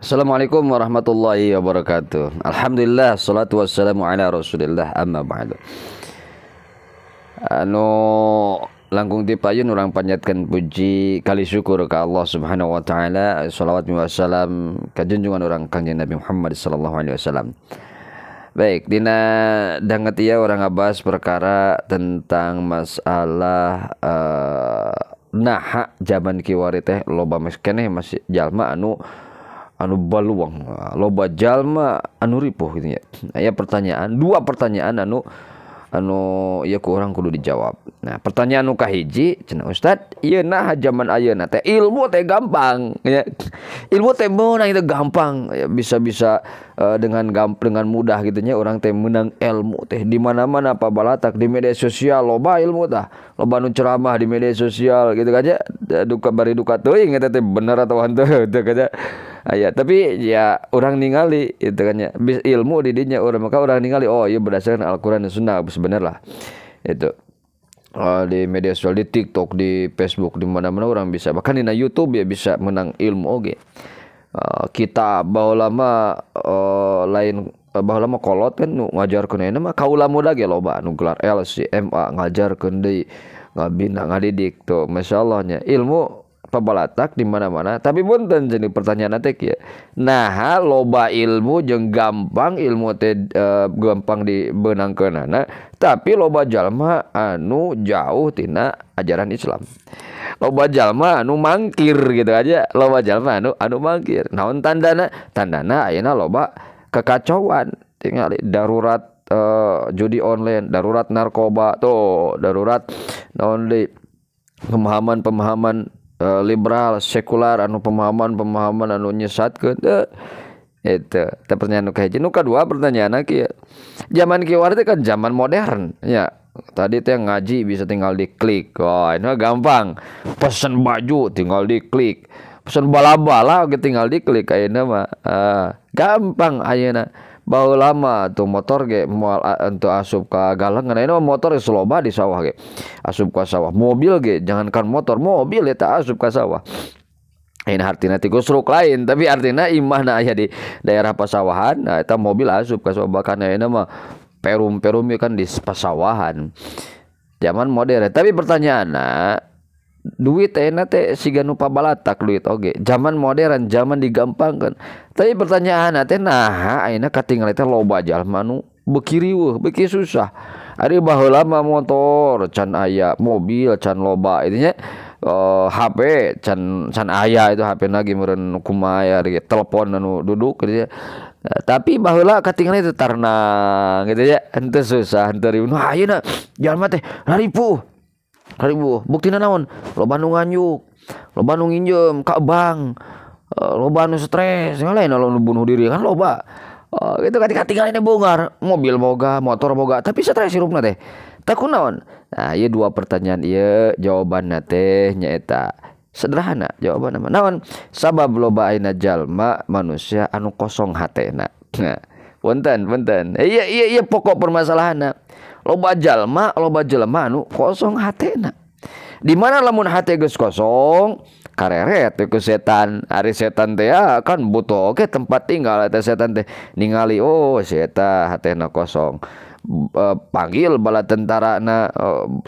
Assalamualaikum warahmatullahi wabarakatuh. Alhamdulillah, salatu wassalamu ala rasulillah, amma ba'du. Anu langkung ti payun urang panjatkan puji kali syukur ka Allah Subhanahu wa taala, salawat wassalam ka junjungan urang Kangjeng Nabi Muhammad sallallahu alaihi wasallam. Baik, dina danget ieu urang ngabahas perkara tentang masalah naha zaman kiwari teh loba keneh masih jalma anu baluang, loba jalma anu ripuh gitu ya. Aya pertanyaan, dua pertanyaan anu ieu ku urang kudu dijawab. Nah, pertanyaan nu kahiji cenah Ustad, ieu naha zaman ayeuna teh ilmu teh gampang ya. Ilmu teh meunang itu gampang ya, bisa-bisa dengan mudah gitu nya urang teh meunang ilmu teh di mana-mana pabalatak di media sosial loba ilmu tah. Loba nu ceramah di media sosial gitu kan ya. Duka bari duka teuing eta teh bener atau henteu gitu kan ya. Aya, tapi ya orang ningali itu kan ya, ilmu di dinya orang, maka orang ningali oh iya berdasarkan Al-Qur'an dan Sunnah sebenarnya lah. Itu di media sosial, di TikTok, di Facebook, di mana-mana orang bisa, bahkan di YouTube ya bisa menang ilmu oge. Kita baheula mah lain baheula mah kolot kan nu ngajarkeun ayeuna mah kaula muda ge loba nu gelar LC, MA ngajarkeun deui, ngabina ngadidik tuh masyaallah nya ilmu pabalatak di mana-mana. Tapi punten jadi pertanyaan teh kieu. Naha loba ilmu jeung gampang ilmu teh gampang dibeunangkeunana, tapi loba jalma anu jauh tina ajaran Islam. Loba jalma anu mangkir gitu aja, loba jalma anu mangkir. Naon tandana? Tandana ayeuna loba kekacauan. Tingali darurat judi online, darurat narkoba tuh, darurat naon deui pemahaman-pemahaman liberal, sekular, anu pemahaman-pemahaman anu nyesatkeun eta. Teh pertanyaan nu kahiji. Nu kadua pertanyaanna kieu. Zaman kiwari teh kan zaman modern ya. Tadi teh ngaji bisa tinggal diklik. Wah, ini gampang. Pesen baju tinggal diklik. Pesen bala-bala oge tinggal diklik ayeuna mah. Gampang ayeuna. Baheula mah tuh motor ge moal untuk asup ka galengan. Ayeuna mah motor geus loba di sawah ge. Asup ka sawah. Mobil ge jangankan motor, mobil eta asup ka sawah. Ayeuna artina ti gusruk lain, tapi artina imahna aya di daerah pasawahan, nah eta mobil asup ka sawah. Bahkan ayeuna mah perum-perum kan di pasawahan. Zaman modern. Tapi pertanyaanna, duit ayeuna teh siga nu pabalatak duit oge. Zaman modern, zaman digampangkeun. Tapi pertanyaanna teh naha ayeuna katingali teh loba jalma nu beuki riweuh, beuki susah. Ari baheula mah motor can aya, mobil can loba itu nya, HP can aya itu HP lagi meureun kumaha aya telepon anu duduk gitu ya. Tapi baheula katingali teh tarnang gitu ya, henteu susah, henteu riweuh. Nah ayeuna jalma teh ripuh. Ribu buktina naon? Loba nu nganyuk, loba nu nginjem ka bank, loba nu stres, ngalain nu bunuh diri kan loba. Gitu katingali bungar, mobil boga, motor boga, tapi stres hirupna teh. Tah kunaon? Nah, ieu dua pertanyaan ieu jawabanna teh nyaeta sederhana jawabanna mah. Naon? Sabab loba ayeuna jalma manusia anu kosong hatena. Nah, punten. Iya pokok permasalahanna. Loba jalma anu kosong hatena. Di mana lamun hate geus kosong, kareret ku setan. Ari setan teh ya kan butuh oge tempat tinggal eta setan teh. Ningali oh si eta hatena kosong. Panggil bala tentarana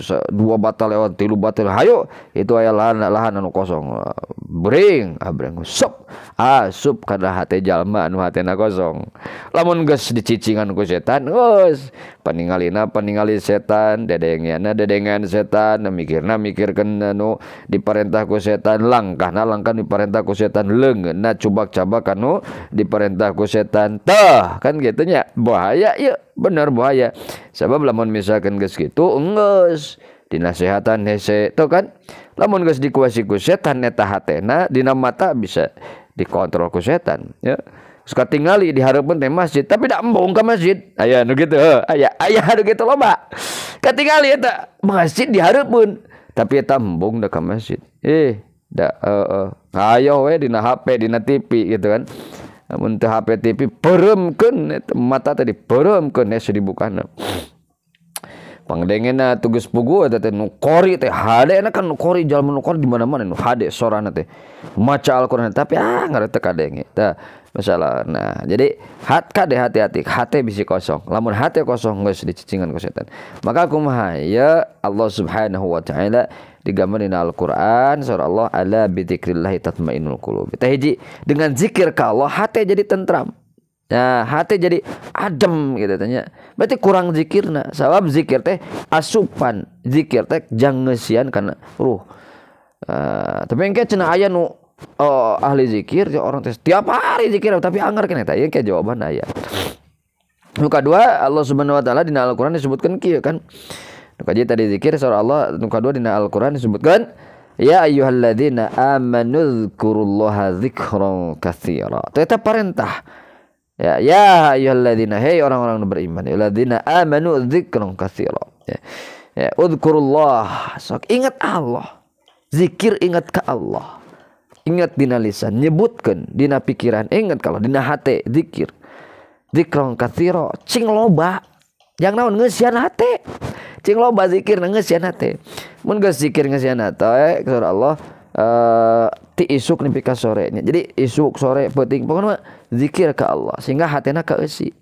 2 batalion, 3 batalion. Hayo itu aya lahan anu kosong. Bring, abreng sop. Asup kana hate jalma anu hatena kosong. Lamun geus dicicingan ku setan, geus paningalina paningali setan, dedengeanna dedengean setan, mikirna mikirkeun anu diparentah ku setan, langkahna langkah diparentah ku setan, leungeunna cubak-cabak anu diparentah ku setan. Tah, kan kitu nya. Bahaya ieu, bener bahaya. Sabab lamun misalkan geus kitu enggeus dinasehatan hese tuh kan. Lamun geus dikuasi ku setan eta hatena dina mata bisa dikontrol ku setan ya. Suka tingali di hareupeun teh masjid tapi da embung ka masjid. Aya nu kitu heuh, aya nu kitu loba. Katingali eta masjid di hareupeun tapi eta embung da ka masjid. Da hayo we dina HP dina TV gitu kan. Mun teu HP TV peureumkeun eta mata teh dipeureumkeun hese dibukana. Pangdengena tugas pugu eta teh nu qori teh hade kan nu qori jalma nu qori di mana-mana nu hade sorana teh maca Al-Qur'an tapi ngarete kadenge tah masalah. Nah, jadi hat kade hati-hati hate bisi kosong. Lamun hate kosong geus dicicingan ku setan. Maka kumaha ya Allah Subhanahu wa taala digambar dina Al-Qur'an surah Allah ala bi dzikrillah tatmainnul qulub. Teh hiji dengan zikir ka Allah hate jadi tentram. Nah, hati jadi adem gitu tanya. Berarti kurang zikirna. Sabab zikir teh asupan, zikir teh jangeusian kana ruh. Tapi engke cenah aya nu ahli zikir ya orang teh tiap hari zikir tapi anggar keneh tah. Ieu ke jawaban aya. Nu kadua Allah Subhanahu wa taala dina Al-Qur'an disebutkeun kieu kan. Nu kaji tadi zikir surah Allah, nu kadua dina Al-Qur'an disebutkeun ya ayyuhalladzina amanu dzkurullaha dzikran katsira. Eta parentah. Ya, ya ayyuhalladzina, hey orang-orang beriman, alladzina amanu dzikran katsira. Ya, ya udzkurullah, sok ingat Allah. Zikir ingat ke Allah. Ingat dina lisan, nyebutkeun dina pikiran, ingat kalau dina hate zikir. Dzikran katsira, cing loba. Yang naon ngeusian hate. Cing loba zikir ngeusian hate. Mun geus zikir ngeusian hate, surah Allah ti isuk nepi ka sore nya. Jadi isuk sore peuting pokona zikir ka Allah sehingga hatena kaeusi.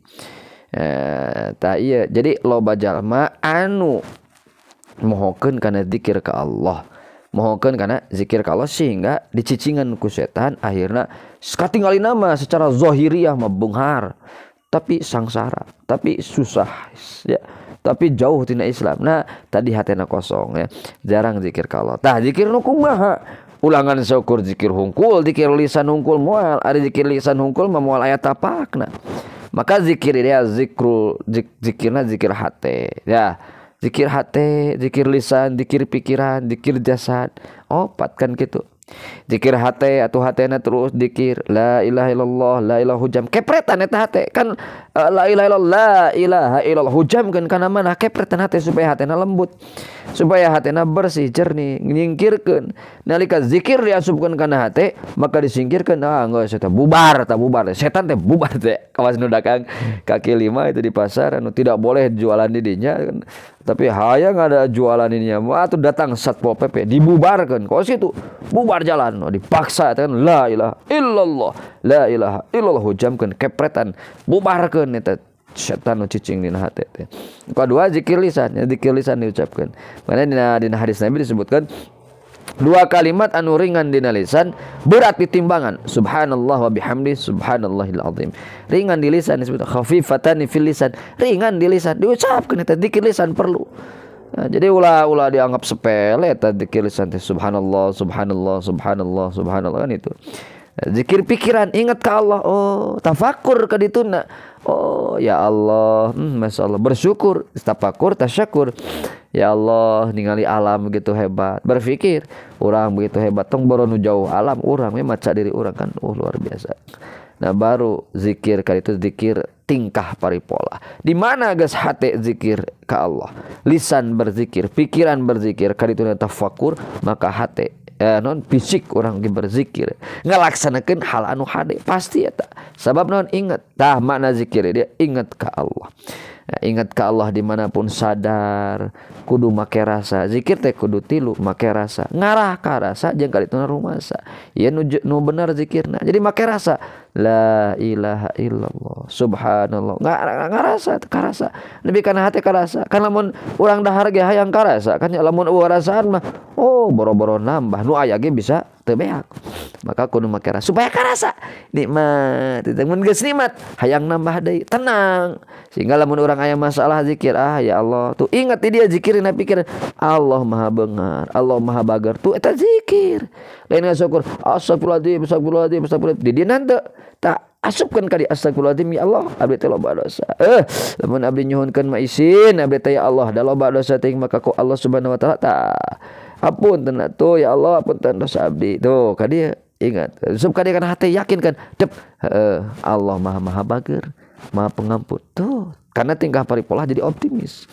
Tah ieu jadi loba jalma anu mohokeun kana zikir ka Allah. Mohokeun kana zikir ka Allah sehingga dicicingan ku setan akhirna katinggalina mah secara zahiriah mah beunghar tapi sangsara, tapi susah ya. Tapi jauh tina Islam. Nah, tadi hatena kosong ya. Jarang zikir ka Allah. Tah zikir nu kumaha? Ulangan syukur zikir hungkul, zikir lisan hungkul moal, ari zikir lisan hungkul mah moal aya tapakna. Maka zikir dia zikrul zikirna zikir hate. Ya, zikir hate, zikir lisan, zikir pikiran, zikir jasad. Opat kan gitu. Zikir hate atau hatena terus zikir la ilaha illallah, la ilaha hujam. Kepretan eta hate kan la ilaha illallah, la ilaha illallah hujam kan kana mana kepretan hate supaya hatena lembut. Supaya hatena bersih jernih, nyingkirkeun. Nalika zikir diasupkeun kana hate, maka disingkirkeun geus eta bubar, ta bubar. Setan teh bubar teh. Kawas nu dagang kaki lima itu di pasar anu tidak boleh jualan di dinya kan. Tapi hayang ada jualan ininya. Wah, tuh datang Satpol PP dibubarkan. Kos itu bubar jalan, dipaksa kan la ilaha illallah, la ilaha illallah hujamkeun kepretan, bubarkeun eta setan nu cicing dina hate teh. Kedua zikir lisan, ya, zikir lisan diucapkeun. Mana dina hadis Nabi disebutkan dua kalimat anu ringan dina lisan berat di timbangan. Subhanallah wa bihamdi subhanallahil azim. Ringan di lisan disebut khafifatani fil lisan. Ringan di lisan diucapkeun eta zikir lisan perlu. Nah, jadi ulah dianggap sepele eta zikir lisan teh subhanallah subhanallah subhanallah subhanallah kan itu. Zikir pikiran ingat ke Allah. Oh, tafakur ka dituna. Oh, ya Allah, masyaallah bersyukur, tafakur, tasyakur. Ya Allah, ningali alam begitu hebat. Berpikir, orang begitu hebat, tong boro nu jauh alam urang we maca diri urang kan, oh luar biasa. Nah, baru zikir kali itu zikir tingkah paripola. Di mana geus hate zikir ka Allah, lisan berzikir, pikiran berzikir, kali itu tafakur, maka hate non fisik orang ge berzikir ngalaksanakeun hal anu hade pasti eta. Sabab non ingat tah makna zikir dia ingat ka Allah. Nah, ingat ka Allah dimanapun sadar kudu make rasa. Zikir teh kudu tilu make rasa, ngarah ka rasa jeung kalituna rumasa. Ieu nu bener zikirna. Jadi make rasa la ilaha illallah subhanallah. Ngarasa karasa. Lebih kana hate karasa. Kan lamun urang dahar ge hayang karasa kan lamun eueuh rasaan mah oh boro-boro nambah nu aya ge bisa teu beak. Maka kudu make rasa supaya karasa nikmat. Mun geus nikmat hayang nambah deui tenang. Sehingga lamun urang aya masalah zikir ya Allah tuh ingat dia zikirna pikir Allah Maha Bengar, Allah Maha Bager tuh eta zikir. Lain syukur astagfirullahaladzim astagfirullahaladzim astagfirullahaladzim di dieu teu tak asupkeun ka di astagfirullahaladzim ya Allah abdi teh loba dosa. Lamun abdi nyuhunkeun mah isin abdi teh ya Allah da loba dosa teuing maka ku Allah Subhanahu wa taala tah apunten atuh ya Allah apunten dosa abdi tuh ka dieu ingat. Sup ka dieu kana hate yakin kan dep Allah Maha Maha Bager, Maha Pengampun tuh karena tingkah paripolah jadi optimis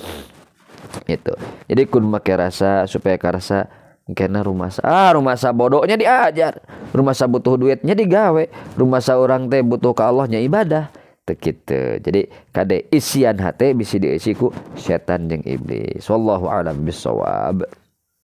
itu. Jadi kudu make rasa supaya karasa karena rumasa rumasa bodohnya diajar, rumasa butuh duitnya digawe, rumasa orang teh butuh ke Allahnya ibadah. Teu kitu. Jadi kade isian hate bisi dieusi ku setan jeung iblis. Wallahu a'lam bissawab.